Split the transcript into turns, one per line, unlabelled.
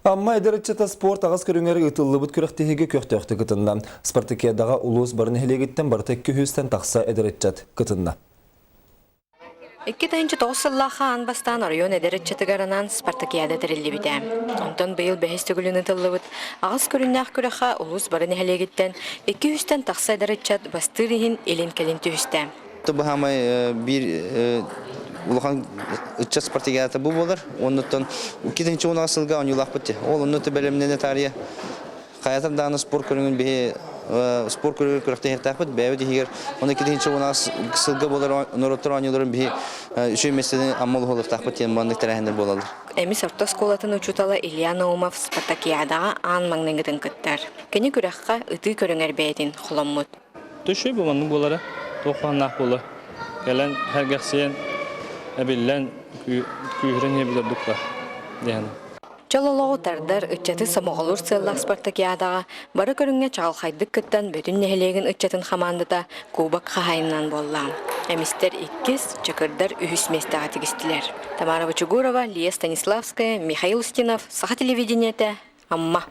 Амма эдэр ыччата спорт аҕыс көрүҥэр ыытыллыбыт күрэхтэһиигэ көхтөөхтүк кытынна. Спартакиадаҕа улуус бары нэһилиэгиттэн барыта 200-тэн тахса эдэр ыччат кытынна.
2009 сыллаахха аан бастаан оройуон эдэр ыччатыгар анаан спартакиада тэриллибитэ. Онтон быйыл бэһис төгүлүн ыытыллыбыт аҕыс көрүҥнээх күрэххэ улуус бары нэһилиэгиттэн 200-тэн тахса эдэр ыччат бастыыр иһин илин-кэлин түһүстэ.
Баһаамай биир улахан ыччат спартакиадата бу буолар. Оннуттан 2010 сылга оонньуулаахпыт дии. Ол онно бэлэмнэнэ таарыйа хайатар даҕаны спорт көрүҥүн биһи спорт көрүҥүн күрэхтэһиэхтээхпит. Бэйэбит иһигэр оны 2010 сылга буолар норуоттар оонньууларын биһи үчүгэй миэстэни Амма улуһулуохтаахпыт диэн маннык тэрээһиннэр буолаллар.
Эмис орто оскуолатын учуутала Илья Наумов спартакиадаҕа аан маҥнайгытын кыттар. Кини күрэххэ ытыы көрүҥэр бэйэтин холоммут.
Төшөй бу маннык буолара туох хааннаах буола кэлэн сэргэхсийэн эбиллэн күүһүрэн иһэбит ордук диэн.
Чол олоҕу тардар, ыччаты сомоҕолуур сыаллаах спартакиадаҕа бары көрүҥҥэ чаҕылхайдык кыттан Бөтүн нэһилиэгин ыччатын хамаандата кубок хаһаайынынан буолла. Эмистэр иккис, Чакырдар үһүс миэстэҕэ тигистилэр. Тамара Бочугурова, Лия Станиславская, Михаил Устинов, Саха телевидениетэ, Амма.